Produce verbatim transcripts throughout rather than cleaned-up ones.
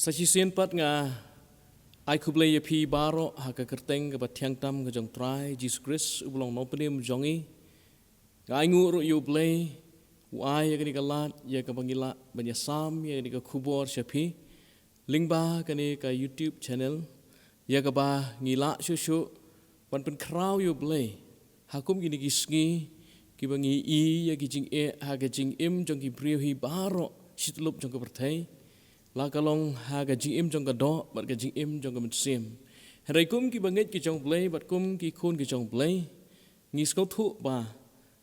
Sa shisien pat nga ai khublei ïa phi baroh ha ka kyrteng kaba thiang tam ka jong Trai Jisu Khrist uba long Nongpynim jong ngi. Nga ai nguh ruh ïa U Blei u ai ïa kane ka lad ïa kaba ngi lah ban ïasam ïa kane ka khubor sha phi lyngba kane ka YouTube channel, ïa kaba ngi lah shuh shuh ban pynkhraw ïa U Blei ha kum kine ki sngi kiba ngi ïohi ïa ki jingeh ha ka jingim jong ki briew hi baroh shityllup jong ka pyrthei, la ka long ha ka jingim jong ka doh bad ka jingim jong ka mynsiem. Hynrei kum kiba ngeit ki jong U Blei bad kum ki khun ki jong U Blei, ngi sngewthuh ba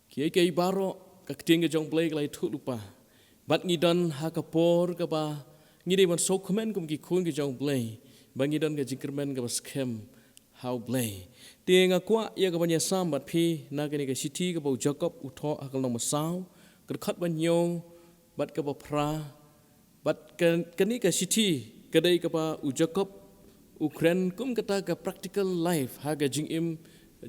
kiei kiei baroh ka ktien ka jong U Blei ka la ïathuh lypa. Bad ngi don ha ka por kaba ngi dei ban sngewkmen kum ki khun ki jong U Blei ba ngi don ka jingkyrmen kaba skhem ha U Blei. Te nga kwah ïa kaban ïasam bad phi na kane ka shithi kaba u Jakob u thoh ha ka lynnong ba saw, ka dkhot ba hynñiew bad kaba phra. Bad ka, kane ka shithi ka dei kaba u Jakob u kren kum kata ka practical life ha ka jingim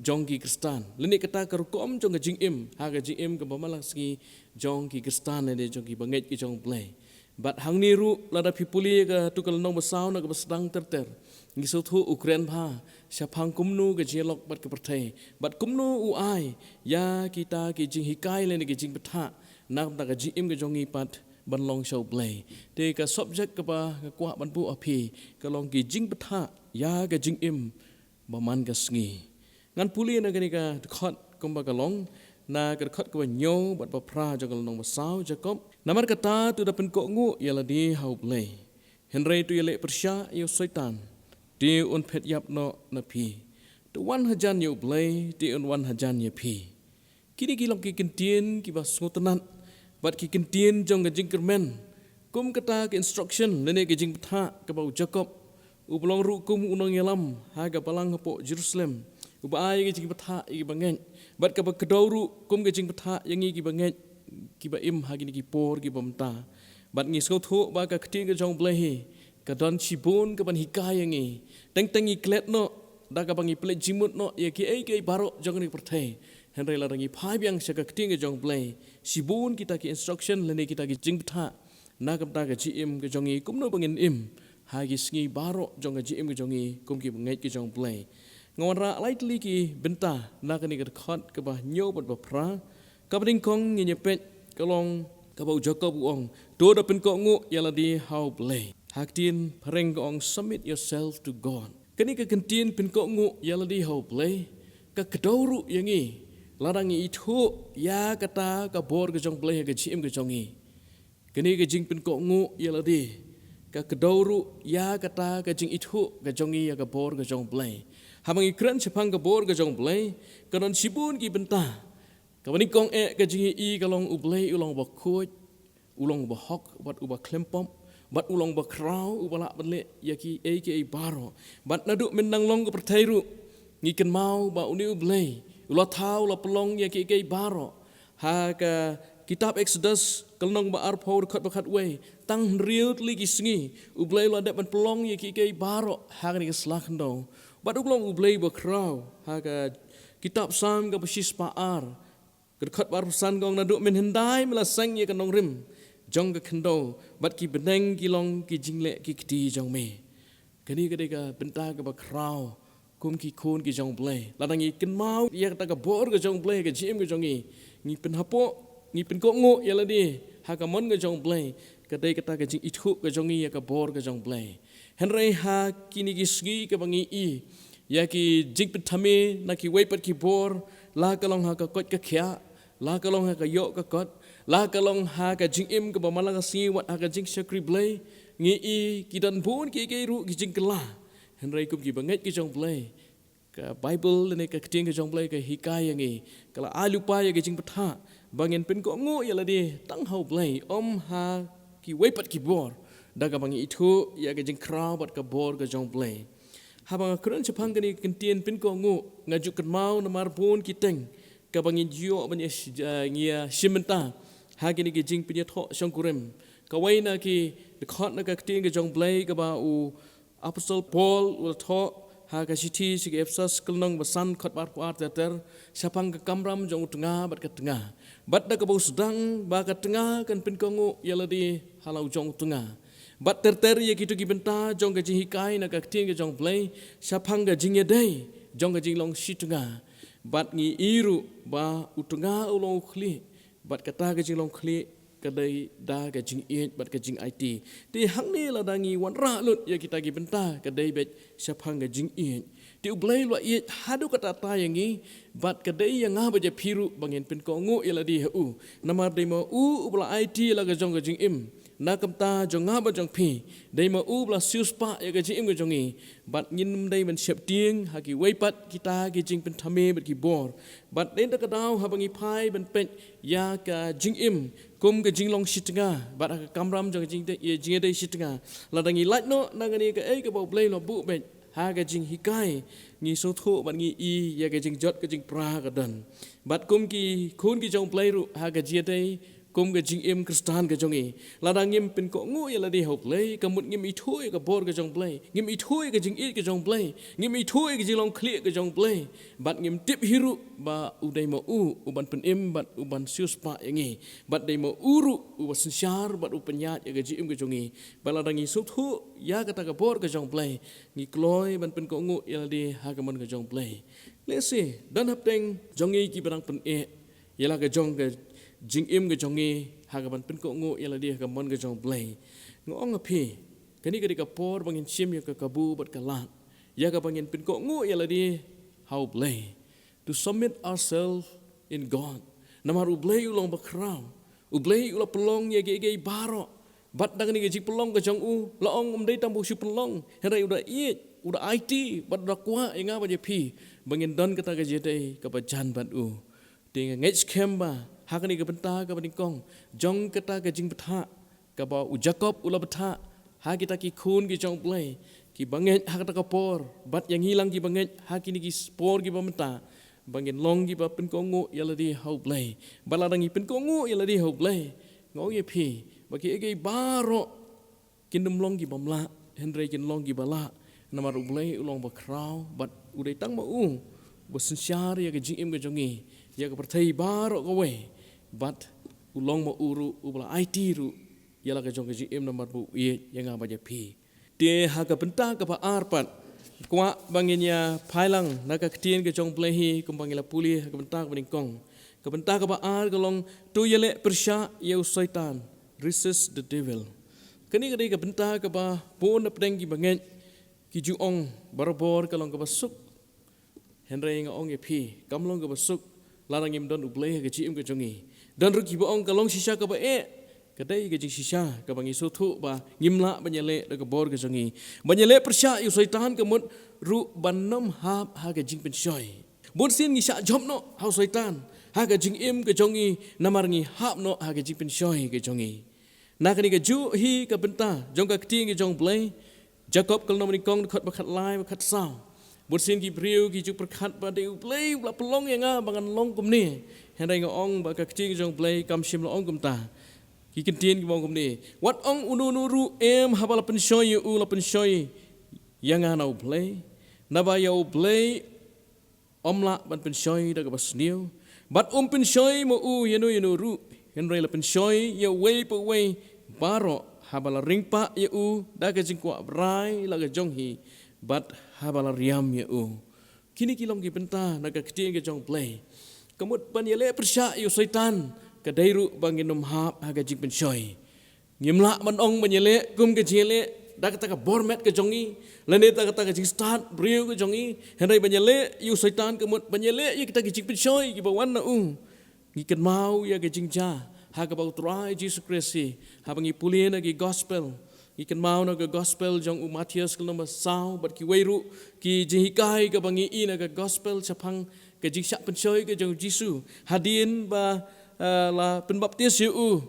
jong ki Khristan, lane kata ka rukom jong ka jingim ha ka jingim kaba man la ka sngi jong ki Khristan lane jong kiba ngeit ki jong U Blei. Bad hangne ruh lada phi pule ïa kato ka lynnong ba saw na kaba sdang ter ter, ngi sngewthuh u kren bha shaphang kumno ka jingïalok bad ka pyrthei bad kumno u ai ïa kita ki jinghikai lane ki jingbthah na ka bynta ka jingim ka jong ngi pat ban long sha U Blei. Te ka subject kaba nga kwah ban buh ha phi ka long ki jingbthah ïa ka jingim ba man ka sngi. Ngan pule na kane ka dkhot kumba ka long na ka dkhot kaba hynñiew bad ba phra jong ka lynnong ba saw Jakob. Namar kata to da pynkohnguh ïa lade ha U Blei, hynrei to ïaleh pyrshah ïa u Soitan, te un phet ïap noh na phi. To wan hajan ïa U Blei, te un wan hajan ïa phi. Kine ki long ki kyntien kiba sngewtynnat bad ki kyntien jong ka jingkyrmen kum kata ka instruction lane ka jingbthah kaba u Jakob uba long ruh kum u nongïalam ha ka balang hapoh Jerusalem, uba ai ka jingbthah ïa kiba ngeit bad kaba kdew ruh kum ka jingbthah ïa ngi kiba ngeit kiba im ha kine ki por kiba mynta. Bad ngi sngewthuh ba ka ktien ka jong U Blei hi ka don shibun kaban hikai ïa ngi. Teng teng ngi klet noh da kaba ngi pynleit jingmut noh ïa kiei kiei baroh jong kane ka pyrthei. Hynrei lada ngi phai biang sha ka ktien ka jong U Blei, shibun kita ki instruction lane kita ki jingbthah na ka bynta ka jingim ka jong ngi kumno ba ngin im ha ki sngi baroh jong ka jingim ka jong ngi kum kiba ngeit ki jong U Blei. Nga wanrah lai tylli ki bynta na kane ka dkhot kaba hynñiew bad ba phra. Kaba nyngkong ngin ïa peit ka long kaba u Jakob u ong, to da pynkohnguh ïa lade ha U Blei. Ha ka ktien phareng ka ong, submit yourself to God. Kane ka kyntien pynkohnguh ïa lade ha U Blei ka kdew ruh ïa ngi lada ngi ithuh ïa kata ka bor ka jong U Blei ha ka jingim ka jong ngi. Kane ka jingpynkohnguh ïa lade ka kdew ruh ïa kata ka jingithuh ka jong ngi ïa ka bor ka jong U Blei. Haba ngi kren shaphang ka bor ka jong U Blei ka don shibun ki bynta. Kaba nyngkong eh ka jingïohi ka long U Blei u long uba khuid, u long uba hok bad uba khlem pop bad u long uba khraw uba lah ban leh ïa kiei kiei baroh. Bad naduh mynta nang long ka pyrthei ruh ngi kynmaw ba une U Blei u la thaw, u la pynlong ïa kiei kiei baroh. Ha ka kitab Exodus ka lynnong ba arphew, dkhot ba khatwei, tang hynriew tylli ki sngi U Blei u la dep ban pynlong ïa kiei kiei baroh ha kane ka sla khyndew. Bad u long U Blei uba khraw. Ha ka kitab Salm kaba shispah ar, ka dkhot ba arphew san ka ong, naduh mynhyndai me la seng ïa ka nongrim jong ka khyndew bad ki bneng ki long ki jingleh ki kti jong me. Kane ka dei ka bynta kaba khraw kum ki khun ki jong U Blei. Lada ngi kynmaw ïa kata ka bor ka jong U Blei ha ka jingim ka jong ngi, ngi pynhapoh, ngi pynkohnguh ïa lade ha ka mon ka jong U Blei, ka dei kata ka jingithuh ka jong ngi ïa ka bor ka jong U Blei. Hynrei ha kine ki sngi kaba ngi i ïa ki jingpynthame na kiwei pat ki bor, la ka long ha ka koit ka khiah, la ka long ha ka ïoh ka kot, la ka long ha ka jingim kaba man la ka sngi wat ha ka jingshakri Blei, ngi i ki don bun kiei kiei ruh ki jingkylla. Hynrei kum kiba ngeit ki jong U Blei, ka Baibl lane ka ktien ka jong U Blei ka hikai ïa ngi, ka la ai lypa ïa ka jingbthah ba ngin pynkohnguh ïa lade tang ha U Blei, ym ha kiwei pat ki bor, da kaba ngi ithuh ïa ka jingkhraw bad ka bor ka jong U Blei. Haba nga kren shaphang kane ka kyntien pynkohnguh, nga ju kynmaw namar bun ki teng kaba ngi ju ïoh ban ïa shi-, eh, ngi ïa shim bynta ha kine ki jingpynïathoh shongkurim. Kawei na ki dkhot na ka ktien ka jong U Blei kaba u Apostol Paul u la thoh ha ka shithi sha ki Ephesus ka lynnong ba san, dkhot ba arphew ar ter ter, shaphang ka kamram jong u tnga bad ka tnga. Bad da kaba u sdang ba ka tnga kan pynkohnguh ïa lade ha la u jong u tnga. Bad ter ter ïa kito ki bynta jong ka jinghikai na ka ktien ka jong U Blei shaphang ka jingïadei jong ka jinglong shitnga. Bad ngi i ruh ba u tnga u long u khlieh, bad kata ka jinglong khlieh ka dei da ka jingïeit bad ka jingaiti. Te hangne lada ngi wanrah lut ïa kita ki bynta ka dei beit shaphang ka jingïeit. Te U Blei u la ïeit haduh katta ïa ngi, bad ka dei ïa nga bad ïa phi ruh ba ngin pynkohnguh ïa lade ha u. Namar dei ma u uba la aiti la ka jong ka jingim na ka bynta jong nga bad jong phi. Dei ma u uba la siewspah ïa ka jingim ka jong ngi. Bad ngim dei ban sheptieng ha kiwei pat kita ki jingpynthame bad ki bor. Bad dei da ka daw haba ngi phai ban peit ïa ka jingim kum ka jinglong shitnga bad ha ka kamram jong ka jingïadei, ïa jingïadei shitnga. Lada ngi lait noh na kane kaei kaba U Blei u la buh beit ha ka jinghikai, ngi sngewthuh bad ngi i ïa ka jingjot ka jingpra ka don. Bad kum ki khun ki jong U Blei ruh ha ka jingïadei kum ka jingim Khristan ka jong ngi, lada ngim pynkohnguh ïa lade ha U Blei, ka mut ngim ithuh ïa ka bor ka jong U Blei, ngim ithuh ïa ka jingïeit ka jong U Blei, ngim ithuh ïa ka jinglong khlieh ka jong U Blei. Bad ngim tip hi ruh ba u dei ma u uban pynim bad uban siewspah ïa ngi. Bad dei ma u ruh uba synshar bad u pynïaid ïa ka jingim ka jong ngi. Bad lada ngi sngewthuh ïa kata ka bor ka jong U Blei, ngi kloi ban pynkohnguh ïa lade ha ka mon ka jong U Blei. Lehse don hapdeng jong ngi kiba dang pyneh ïa la ka jong ka jingim ka jong ngi ha kaban pynkohnguh ïa lade ha ka mon ka jong U Blei. Nga ong ha phi, kane ka dei ka por ba ngin shim ïa ka kabu bad ka lad ïa kaba ngin pynkohnguh ïa lade ha U Blei. To submit ourselves in God. Namar U Blei u long bakhraw. U Blei u la pynlong ïa kiei kiei baroh. Bad da kane ka jingpynlong ka jong u, la ong um dei tang ba u shu pynlong, hynrei u da ïeit, u da aiti bad u da kwah ïa nga bad ïa phi ba ngin don kata ka jingïadei kaba jan bad u. Te nga ngeit skhem ba ha kane ka bynta kaba nyngkong jong kata ka jingbthah kaba u Jakob u la bthah ha kita ki khun ki jong U Blei kiba ngeit ha kata ka por, bad ïa ngi lang kiba ngeit ha kine ki por kiba mynta, ba ngin long kiba pynkohnguh ïa lade ha U Blei. Bad lada ngi pynkohnguh ïa lade ha U Blei, nga ong ïa phi ba kiei kiei baroh kin ym long kiba ym lah, hynrei kin long kiba lah. Namar U Blei u long bakhraw bad u dei tang ma u uba synshar ïa ka jingim ka jong ngi, ïa ka pyrthei baroh kawei. Bad u long ma u ruh uba la aiti ruh ïa la ka jong ka jingim namar ba u ïeit ïa nga bad ïa phi. Te ha ka bynta kaba ar pat, kwah ba ngin ïa phai lang na ka ktien ka jong U Blei hi kumba ngi la pule ha ka bynta kaba nyngkong. Ka bynta kaba ar ka long, to ïaleh pyrshah ïa u Soitan. Resist the devil. Kane ka dei ka bynta kaba bun na pdeng kiba ngeit ki ju ong barabor ka long kaba suk. Hynrei nga ong ïa phi, kam long kaba suk lada ngim don U Blei ha ka jingim ka jong ngi. Don ruh kiba ong ka long shisha kaba eh. Ka dei ka jingshisha kaba ngi sngewthuh ba ngim lah ban ïaleh da ka bor ka jong ngi. Ban ïaleh pyrshah ïa u Soitan ka mut ruh ban ym hap ha ka jingpynshoi. Bun sien ngi shah jop noh ha u Soitan ha ka jingim ka jong ngi, namar ngi hap noh ha ka jingpynshoi ka jong ngi. Na kane kajuh hi ka bynta jong ka ktien ka jong U Blei, Jakob ka lynnong ba nyngkong, dkhot ba khatlai bad khatsaw. Bun sien ki briew ki ju pyrkhat ba dei U Blei u la pynlong ïa nga ba ngan long kumne. Hynrei nga ong ba ka ktien ka jong U Blei kam shym la ong kumta. Ki kyntien kiba ong kumne, wat ong uno uno ruh em haba la pynshoi ïa u, la pynshoi ïa nga na U Blei. Naba ïa U Blei ym lah ban pynshoi da kaba sniew, bad um pynshoi ma u ïano ïano ruh, hynrei la pynshoi ïa uwei pa uwei baroh haba la ring pah ïa u da ka jingkwah brai la ka jong hi, bad haba la riam ïa u. Kine ki long ki bynta na ka ktien ka jong U Blei. Ka mut ban ïaleh pyrshah ïa u Soitan ka dei ruh ba ngin ym hap ha ka jingpynshoi. Ngim lah ban ong ban ïaleh kum ka jingïaleh da kata ka bor met ka jong ngi, lane da kata ka jingstad briew ka jong ngi. Hynrei ban ïaleh ïa u Soitan ka mut ban ïaleh ïa kita ki jingpynshoi kiba wan na u. Ngi kynmaw ïa ka jingjia ha kaba U Trai Jisu Khrist hi, haba ngi pule na ki gospel. Ngi kynmaw na ka gospel jong u Mathaios ka lynnong ba saw bad kiwei ruh ki jinghikai kaba ngi i na ka gospel shaphang ka jingshah pynshoi ka jong u Jisu. Hadien ba, eh, la pynbaptis ïa u,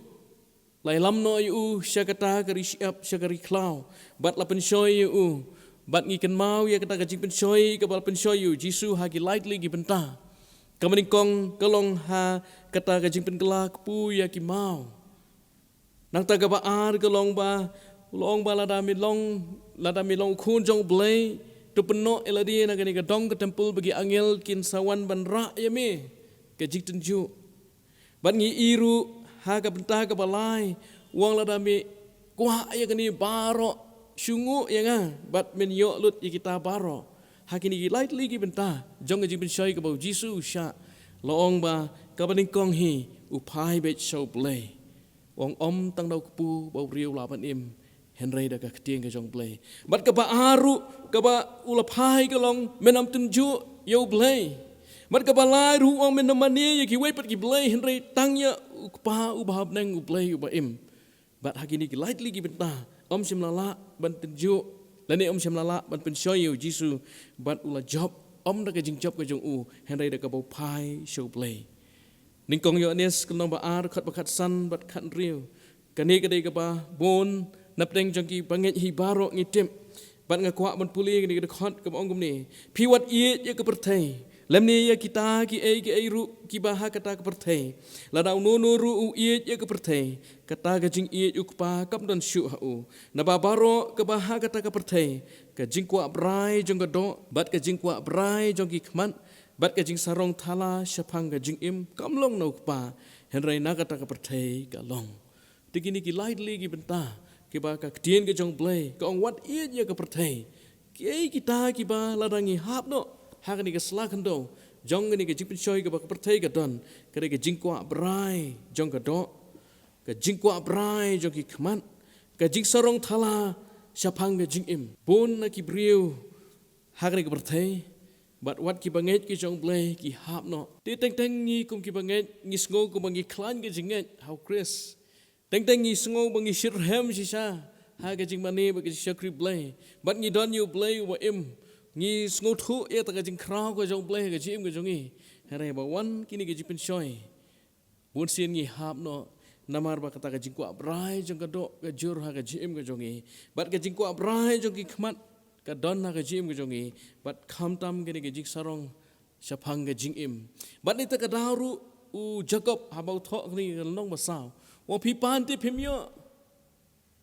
la ïalam noh ïa u sha kata ka ri shyiap, sha ka ri khlaw, bad la pynshoi ïa u. Bad ngi kynmaw ïa kata ka jingpynshoi kaba la pynshoi ïa u Jisu ha ki lai tylli ki bynta. Kaba nyngkong ka long ha kata ka jingpynkylla kpu ïa ki maw. Nangta kaba ar ka long ba, long ba lada me long, lada me long u khun jong U Blei, to pynnoh ïa lade na kane ka dong ka templ ba ki angel kin sa wan ban rah ïa me. Ka jingtynjuh. Bad ngi i ruh ha ka bynta kaba lai, u ong lada me kwah ïa kane baroh, shu nguh ïa nga, bad men ïoh lut ïa kita baroh. Ha kine ki lai tylli ki bynta jong ka jingpynshoi kaba u Jisu u shah, la ong ba kaba nyngkong hi, u phai beit sha u Blei. Ong ym tang da u kpu ba u briew u lah ban im, hynrei da ka ktien ka jong u Blei. Bad kaba ar ruh, kaba u la phai ka long, men ym tynjuh ïa u Blei. Bad kaba lai ruh, ong men ym mane ïa kiwei pat ki blei, hynrei tang ïa u Kpa uba ha bneng, u Blei uba im. Bad ha kine ki lai tylli ki bynta, ym shym la lah ban tynjuh, lane ym shym la lah ban pynshoi ïa u Jisu, bad u la jop, ym da ka jingjop ka jong u, hynrei da kaba u phai sha u Blei. Nyngkong Ïoannis ka lynnong ba ar, khat ba khatsan bad khathynriew. Kane ka dei kaba bun, napdeng jong ki bangeit hi baroh ngi tip. Bad nga kwah ban pule kane ka dkhot kaba ong kumne. Phi wat ïeit ïa ka pyrthei, lymne ïa kita kiei kiei ruh kiba ha kata ka pyrthei. Lada uno uno ruh u ïeit ïa ka pyrthei, kata ka jingïeit u Kpa kam don shuh ha u. Naba baroh kaba ha kata ka pyrthei, ka jingkwah brai jong ka doh, bad ka jingkwah brai jong ki khmat, bad ka jingsarong thala shaphang ka jingim, kam long na u Kpa, hynrei na kata ka pyrthei ka long. Te kine ki lai tylli ki bynta, kiba ka ktien ka jong u Blei ka ong wat ïeit ïa ka pyrthei. Kiei kita kiba lada ngi hap noh ha kane ka sla khyndew jong kane ka jingpynshoi kaba ka pyrthei ka don, ka dei ka jingkwah brai jong ka doh, ka jingkwah brai jong ki khmat, ka jingsarong thala shaphang ka jingim. Bun na ki briew ha kane ka pyrthei, bad wat ki bangeit ki jong u Blei ki hap noh. Te teng teng ngi kum ki bangeit ngi sngew kumba ngi khlaiñ ka jingngeit ha u Khrist. Teng teng ngi sngew ba ngi shitrhem shisha ha ka jingmane bad ka jingshakri Blei. Bad ngi don ïa u Blei uba im. Ngi sngewthuh ïa kata ka jingkhraw ka jong u Blei ha ka jingim ka jong ngi. Hynrei haba wan kine ka jingpynshoi, bun sien ngi hap noh, namar ba kata ka jingkwah brai jong ka doh ka jur ha ka jingim ka jong ngi. Bad ka jingkwah brai jong ki khmat ka don ha ka jingim ka jong ngi. Bad khamtam kane ka jingsarong shaphang ka jingim. Bad nangta ka daw ruh u Jakob haba u thoh kane ka lynnong ba saw, u ong phi pan te phim ïoh.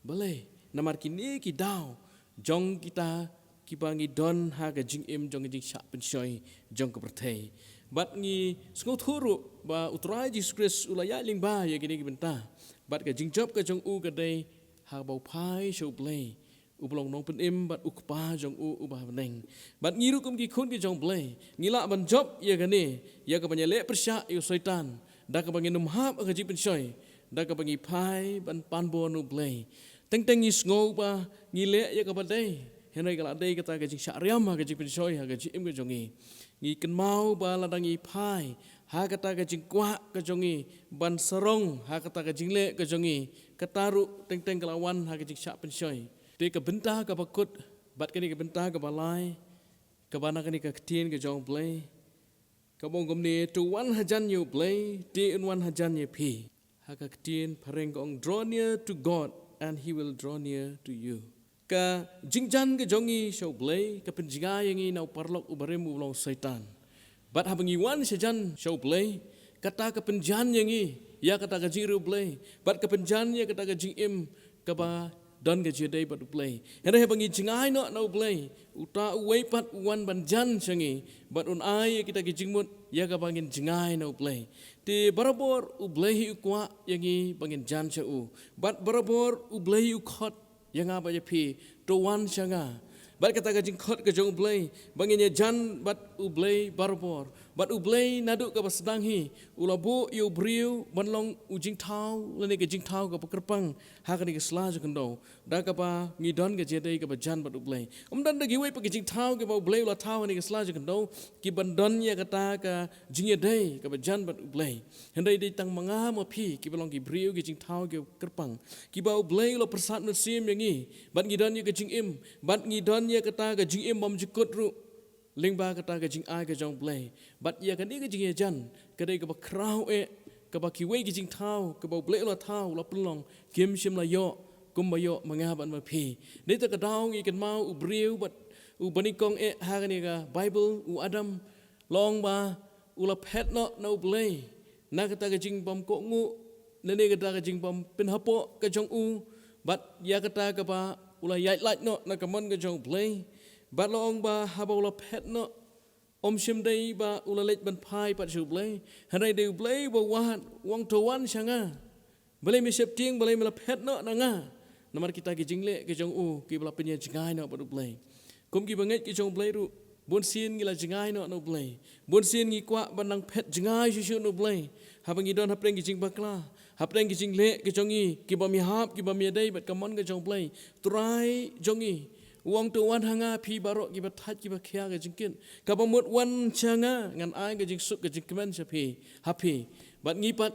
Balei? Namar kine ki daw jong kita kiba ngi don ha ka jingim jong ka jingshah pynshoi jong ka pyrthei. Bad ngi sngewthuh ruh ba u Trai Jisu Khrist u la ïaid lyngba ïa kine ki bynta. Bad ka jingjop ka jong u ka dei haba u phai sha u Blei, uba long nongpynim bad u Kpa jong u uba ha bneng. Bad ngi ruh kum ki khun ki jong u Blei, ngi lah ban jop ïa kane, ïa kaban ïaleh pyrshah ïa u Soitan da kaba ngin ym hap ha ka jingpynshoi, da kaba ngi phai ban pan bor na u Blei. Teng teng ngi sngew ba ngi leh ïa kaba dei, hynrei ka la dei kata ka jingshah riam ha ka jingpynshoi ha ka jingim ka jong ngi. Ngi kynmaw ba lada ngi phai ha kata ka jingkwah ka jong ngi ban sarong ha kata ka jingleh ka jong ngi, kata ruh teng teng ka la wan ha ka jingshah pynshoi. Te ka bynta kaba kut, bad kane ka bynta kaba lai, kaba na kane ka ktien ka jong u Blei, kaba ong kumne, to wan hajan ïa u Blei te un wan hajan ïa phi. Ha ka ktien phareng ka ong, draw near to God and he will draw near to you. Ka jingjan ka jong ngi sha u Blei ka pynjngai ïa ngi na u paralok u barim uba long Soitan. Bad haba ngi wan shajan sha u Blei, kata ka pynjan ïa ngi ïa kata ka jingriewblei, bad ka pynjan ïa kata ka jingim kaba don ka jingïadei bad u Blei. Hynrei haba ngi jngai noh na u Blei, uta uwei pat u wan ban jan sha ngi, bad un ai ïa kita ki jingmut ïa kaba ngin jngai na u Blei. Te barabor u Blei hi u kwah ïa ngi ba ngin jan sha u. Bad barabor u Blei hi u khot ïa nga bad ïa phi, to wan sha nga. Bad kata ka jingkhot ka jong u Blei ba ngin ïajan bad u Blei barabor. Bad u Blei naduh kaba sdang hi u la buh ïa u briew ban long u jingthaw, lane ka jingthaw kaba kyrpang ha kane ka sla jong ka khyndew, da kaba ngi don ka jingïadei kaba jan bad u Blei. Ym don da kiwei pat ki jingthaw kiba u Blei u la thaw ha kane ka sla jong ka khyndew ki ban don ïa kata ka jingïadei kaba jan bad u Blei. Hynrei dei tang ma nga ma phi kiba long ki briew ki jingthaw kiba kyrpang, kiba u Blei u la pyrsad mynsiem ïa ngi, bad ngi don ïa ka jingim, bad ngi don ïa kata ka jingim bymjukut ruh lyngba kata ka jingai ka jong u Blei. Bad ïa kane ka jingïajan ka dei kaba khraw eh, kaba kiwei ki jingthaw kiba u Blei u la thaw, u la pynlong, kim shym la ïoh kumba ïoh ma nga bad ma phi. Dei ta ka daw ngi kynmaw u briew bad u banyngkong eh ha kane ka Baibl, u Adam, la ong ba u la phet noh na u Blei na kata ka jingbymkohnguh, lane kata ka jingbym pynhapoh ka jong u, bad ïa kata kaba u la ïaid lait noh na ka mon ka jong u Blei. Bad la ong ba haba u la phet noh, ym shym dei ba u la leit ban phai pat sha u Blei, hynrei dei u Blei ba u wad, u ong to wan sha nga. Balei me sheptieng, balei me la phet noh na nga? Namar kita ki jingleh ki jong u kiba la pynïajngai noh bad U Blei. Kum kiba ngeit ki jong U Blei ruh, bun sien ngi la jngai noh na U Blei. Bun sien ngi kwah ban nang phet jngai shuh shuh na U Blei. Haba ngi don hapdeng ki jingbakla, hapdeng ki jingleh ki jong ngi, ki bym ïahap, ki bym ïadei bad ka mon ka jong U Blei. Trai jong ngi u ong, to wan ha nga phi baroh kiba thait kiba khia ka jingkit. Kaba mut wan sha nga, ngan ai ka jingsuk ka jingkmen sha phi, ha phi. Bad ngi pat,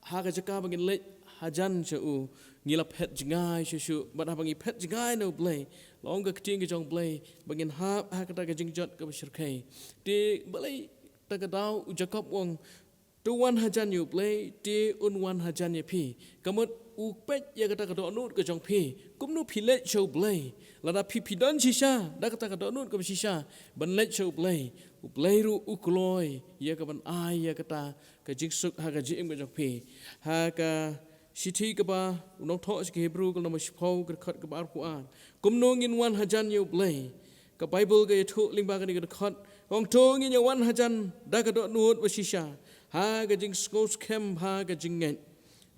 ha ka jaka ba ngin leit hajan sha u, ngi la phet jngai shuh shuh. Bad haba ngi phet jngai na U Blei, la ong ka ktien ka jong U Blei ba ngin hap ha kata ka jingjot kaba shyrkhei. Te balei ta ka daw u Jakob u ong, to wan hajan ïa U Blei, te un wan hajan ïa phi. Ka mut u peit ïa kata ka dohnud ka jong phi. Kumno phi leit sha U Blei? Lada phi phi don shisha da kata ka dohnud kaba shisha ban leit sha U Blei, U Blei ruh u kloi ïa ka ban ai ïa kata ka jingsuk ha ka jingim ka jong phi. Ha ka shithi kaba u nongthoh sha ki Hebru ka lynnong ba shiphew, ka dkhot kaba arphew ar. Kumno ngin wan hajan ïa U Blei? Ka Baibl ka ïathuh lyngba kane ka dkhot, ka ong, to ngin ïa wan hajan da ka dohnud ba shisha, ha ka jingsngewskhem bha ka jingngeit,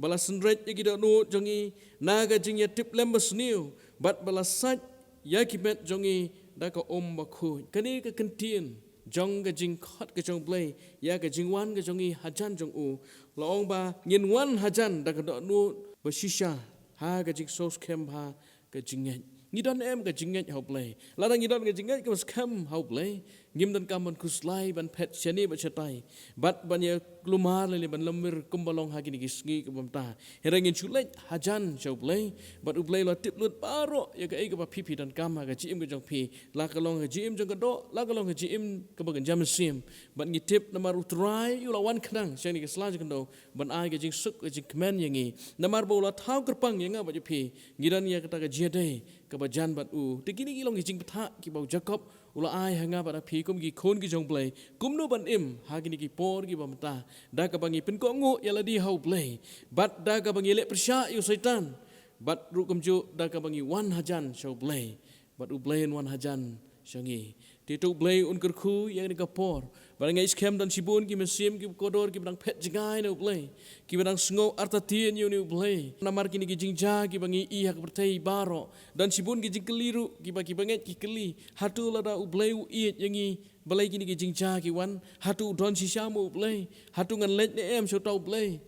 ba la synreit ïa ki dohnud jong ngi na ka jingïatiplem basniew, bad ba la sait ïa ki met jong ngi da ka um bakhuid. Kane ka kyntien jong ka jingkhot ka jong U Blei ïa ka jingwan ka jong ngi hajan jong u, la ong ba ngin wan hajan da ka dohnud ba shisha, ha ka jingsngewskhem bha ka jingngeit. Ngi don em ka jingngeit ha U Blei? Lada ngi don ka jingngeit kaba skhem ha U Blei, ngim donkam ban khuslai ban phet shane bad shatai, bad ban ïakulmar lane ban lymwir kumba long ha kine ki sngi kiba mynta. Hynrei ngin shu leit hajan sha U Blei, bad U Blei u la tip lut baroh ïa kaei kaba phi phi donkam ha ka jingim ka jong phi, la ka long ka jingim jong ka doh, la ka long ka jingim kaba kynja mynsiem. Bad ngi tip namar U Trai u la wan khnang sha kane ka sla jong ka doh ban ai ka jingsuk ka jingkmen ïa ngi. Namar ba u la thaw kyrpang ïa nga bad ïa phi, ngi don ïa kata ka jingïadei kaba jan bad u. Te kine ki long ki jingbthah kiba u Jakob u la ai ha nga bad ha phi kum ki khun ki jong U Blei, kumno ban im ha kine ki por kiba mynta, da kaba ngi pynkohnguh ïa lade ha U Blei, bad da kaba ngi leh pyrshah ïa u Soitan, bad ruh kumjuh da kaba ngi wan hajan sha U Blei, bad U Blei un wan hajan sha ngi. Te to U Blei un kyrkhu ïa kane ka por. Bad nga ngeit skhem don shibun ki mynsiem kiba kordor kiba dang phet jngai na U Blei, kiba dang sngew artatien ïa une U Blei namar kine ki jingjia kiba ngi ïohi ha ka pyrthei baroh. Don shibun ki jingkylli ruh kiba, kiba ngeit ki kylli, hato lada U Blei u ïeit ïa ngi, balei kine ki jingjia ki wan? Hato u don shisha mo U Blei? Hato ngan leit ne em sha uta U Blei?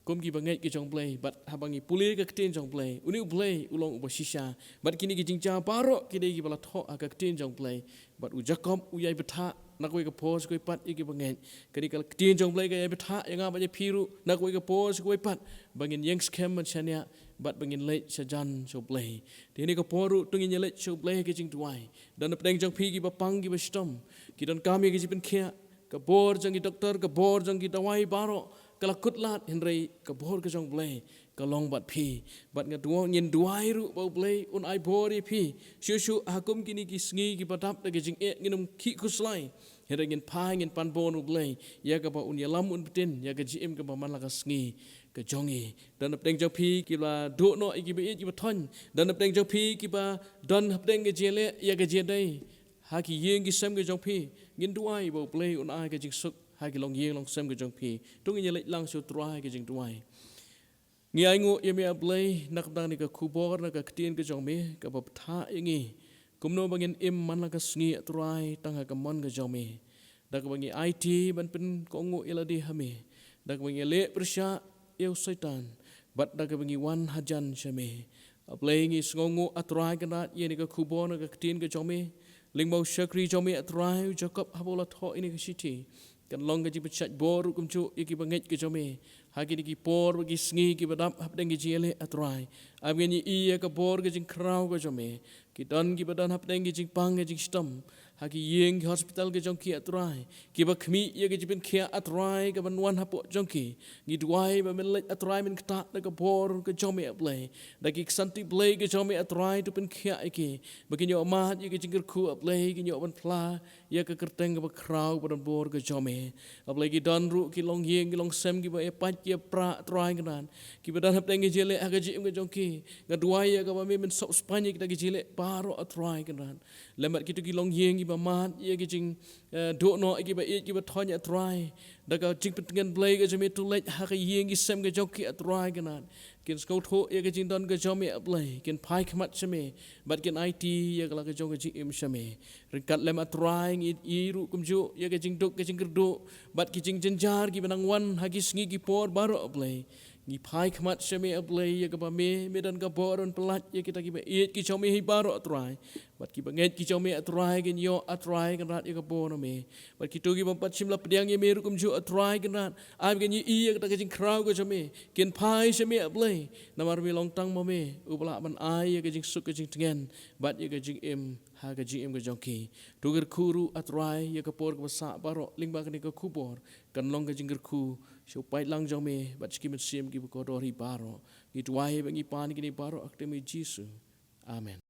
Kum kiba ngeit ki jong U Blei, bad haba ngi pule ka ktien jong U Blei, une U Blei u long uba shisha. Bad kine ki jingjia baroh ki dei kiba la thoh ha ka ktien jong U Blei. Bad u Jakob u ïai bthah na kawei ka por sha kawei pat ïa kiba ngeit. Kane ka ktien jong U Blei ka ïai bthah ïa nga bad ïa phi ruh na kawei ka por sha kawei pat, ba ngin ïeng skhem ban shaniah, bad ba ngin leit sha jan sha U Blei. Te ha kane ka por ruh to ngin ïaleit sha U Blei ha ka jingduwai. Don hapdeng jong phi kiba pang kiba shitom, ki donkam ïa ka jingpynkhiah. Ka bor jong ki doktor, ka bor jong ki dawai baroh ka la kut lad, hynrei ka bor ka jong U Blei ka long bad phi. Bad nga duwai, ngin duwai ruh ba U Blei un ai bor ïa phi. Shuh shuh ha kum kine ki sngi kiba dap da ka jingeh, ngin ym khih khuslai, hynrei ngin phai, ngin pan bor na U Blei ïa kaba un ïalam, un btin ïa ka jingim kaba man la ka sngi ka jong ngi. Don hapdeng jong phi kiba duh noh ïa kiba ïeit kiba thoiñ. Don hapdeng jong phi kiba don hapdeng ka jingïaleh ïa ka jingïadei ha ki ïing ki sem ka jong phi. Ngin duwai ba U Blei un ai ka jingsuk ha ki longïing longsem ka jong phi. To ngin ïaleit lang sha U Trai ha ka jingduwai. Ngi ainguh ïa me A Blei na ka bynta kane ka khubor na ka ktien ka jong me kaba bthah ïa ngi kumno ba ngin im man la ka sngi, A Trai, tang ha ka mon ka jong me, da kaba ngi aiti ban pynkohnguh ïa lade ha me, da kaba ngi leh pyrshah ïa u Soitan, bad da kaba ngi wan hajan sha me. A Blei, ngi sngewnguh, A Trai Kynrad, ïa kane ka khubor na ka ktien ka jong me. Lyngba u shakri jong me, A Trai, u Jakob, haba u la thoh ïa kane ka shithi, kan long ka jingpynshait bor ruh kumjuh ïa kiba ngeit ka jong me ha kine ki por bad ki sngi kiba dap hapdeng ka jingïaleh, A Trai. Ap ngin ïohi ïa ka bor ka jingkhraw ka jong me. Ki don kiba don hapdeng ka jingpang ka jingshitom ha ki ïing ki hospital ka jong ki, A Trai, kiba khmih ïa ka jingpynkhiah, A Trai, kaban wan hapoh jong ki. Ngi duwai ba men leit, A Trai, men ktah da ka bor ka jong me, A Blei, da ki ksanti Blei ka jong me, A Trai, to pynkhiah ïa ki ba kin ïoh mad ïa ka jingkyrkhu, A Blei, kin ïoh ban phla ïa ka kyrteng kaba khraw ba don bor ka jong me. A Blei, ki don ruh ki longïing ki longsem kiba ïapait ki ïapra, A Trai Kynrad, kiba don hapdeng ka jingïaleh ha ka jingim ka jong ki. Nga duwai ïa kaba me men sop spaiñ ïa kita ki jingïaleh baroh, A Trai Kynrad. Lem bad kito ki longïing ba mad ïa ki jing, eh, duh noh ïa ki ba ïeit ki ba thoiñ, A Trai. Da ka jingpyntngen blei ka jong me, to leit ha ka ïing ki sem ka jong ki, A Trai Kynrad. Kin sngewthuh ïa ka jingdon ka jong me, A Blei. Kin phai khmat sha me bad kin aiti ïa ka la ka jong ka jingim sha me. Ryngkat lem, A Trai, ngi ïohi ruh kumjuh ïa ka jingduk ka jingkyrduh bad ki jingjynjar ki ba nang wan ha ki sngi ki por baroh, A Blei. Ngi phai khmat sha me, A Blei, ïa kaba me, me don ka bor ban pyllait ïa kita ki ba ïeit ki jong me hi baroh, A Trai. Bad ki ba ngeit ki jong me, A Trai, kin ïoh, A Trai Kynrad, ïa ka bor na me. Bad kito ki bym pat shym la pdiang ïa me ruh kumjuh, A Trai Kynrad, ai ba kin ïohi ïa kata ka jingkhraw ka jong me. Kin phai sha me, A Blei, namar me long tang ma me uba lah ban ai ïa ka jingsuk ka jingtngen bad ïa ka jingim ha ka jingim ka jong ki. To kyrkhu ruh, A Trai, ïa ka por kaba sah baroh lyngba kane ka khubor. Kan long ka jingkyrkhu sha u paidlang jong me bad sha ki mynsiem kiba kordor hi baroh. Ngi duwai ba ngi pan kine baroh ha ka kyrteng u Jisu. Amen.